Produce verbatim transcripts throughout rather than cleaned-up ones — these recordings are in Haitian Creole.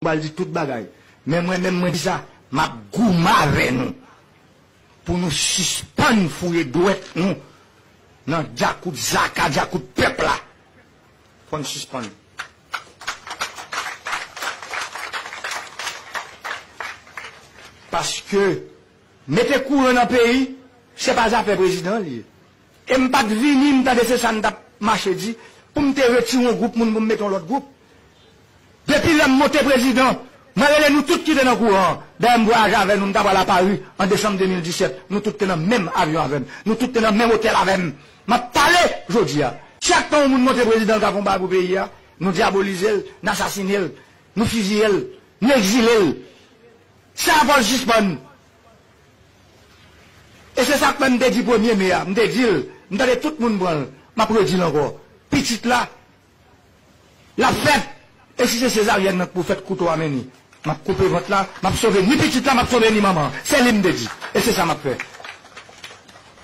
pral di tout bagay. Men mwen menm, mwen di sa, m ap goumen avè nou pou nou sispann fouye dwèt nou nan djakout zaka, djakout pèp la. Fò n sispann. Paske mete kouran nan peyi, se pa zafè prezidan li ye. E m pa t vini, m tande se sa n t ap mache di, pou m te retire yon gwoup moun pou m mete yon lòt gwoup. Depi lè m monte prezidan, mwen rele nou tout ki te nan kouran an. Dayè m vwayaje avè nou, m ta pral a Pari an desanm de mil disèt. Nou tout te nan menm avyon avè m. Nou tout te nan menm otèl avè m. M ap pale jodi a. Chak tan yon moun monte prezidan, l ka fè yon bagay pou peyi a, nou dyabolize l, n asasine l, nou fiziye l, nou egzile l. Sa fò l sispann. E se sa k fè m te di premye me a, m te di l, m tande tout moun pran l, m ap redi l ankò. Pitit la, l ap fèt. E si se sezaryèn nan k pou fèt, kouto a men ni. M ap koupe vant la, m ap sove ni pitit la, m ap sove ni manman an. Se li m te di. E se sa m ap fè.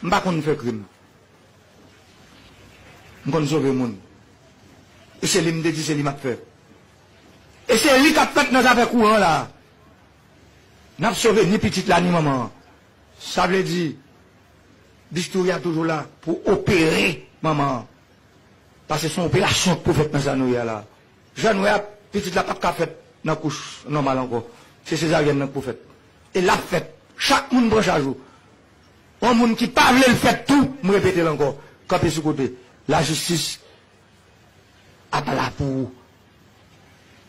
M pa konn fè krim. M konn sove moun. E se li m te di, se li m ap fè. E se li k ap fèt nan zafè kouran la. N ap sove ni pitit la, ni manman an. Sa vle di, bistouri a toujou la pou opere manman an. Paske se yon operasyon k pou fèt nan sa nou ye a la. Jan nou wè a, pitit la p ap ka fèt nan kouch nòmal ankò. Se sezaryèn nan k pou fèt. E l ap fèt. Chak moun pran chaj ou. Yon moun ki pa vle l fèt tou, m repete l ankò, kanpe sou kote. Lajistis ap la pou ou.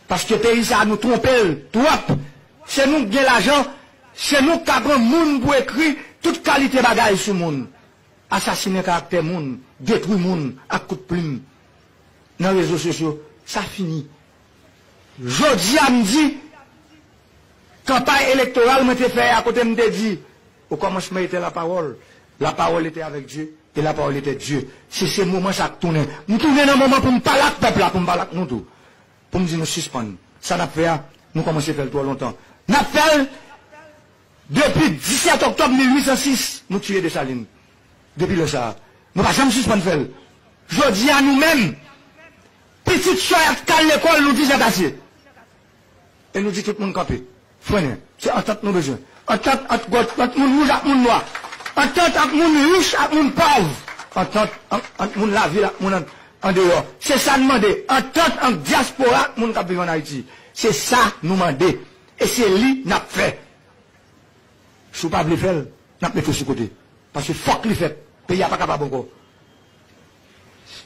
Paske peyi sa a, nou twonpe l twòp. Se nou k gen lajan, se nou k ka pran moun pou ekri tout kalite bagay sou moun. Asasinen karaktè moun, detwi moun ak kout plim nan rezo sosyo, sa fini. Jodi a, m di, kanpay elektoral mwen te fè a, kote m te di, au commencement était la parole, la parole était avec Dieu, et la parole était Dieu. Se, se moman sa k tounen. M tounen nan moman pou m pale ak pèp la, pou m pale ak nou tou. Pou m di nou sispann. Sa n ap fè a, nou kòmanse fè l twò lontan. N ap fè l depi disèt oktòb mil uit san sis, nou tiye Desalin. Depi lè sa a, nou pa janm sispann fè l. Jodi a, nou menm, pitit sòy ap k al lekòl, nou di jan kase. E nou di tout moun kanpe. Frennen. Se antant nou bezwen. Antant ant gòt, ant moun wouj ak moun nwa. Antant ant moun rich ak moun pòv. Antant ant, ant moun lavil ak moun an, andeyò. Se sa n mande. Antant ant dyaspora ak moun k ap viv ann Ayiti. Se sa nou mande. E se li n ap fè. Si w pa vle fè l, n ap mete w sou kote. Paske fòk li fèt. Peyi a pa kapab ankò.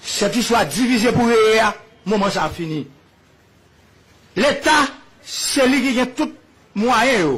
Sèt istwa divize pou reye a, moman sa a fini. Leta, se li ki gen tout mwayen yo.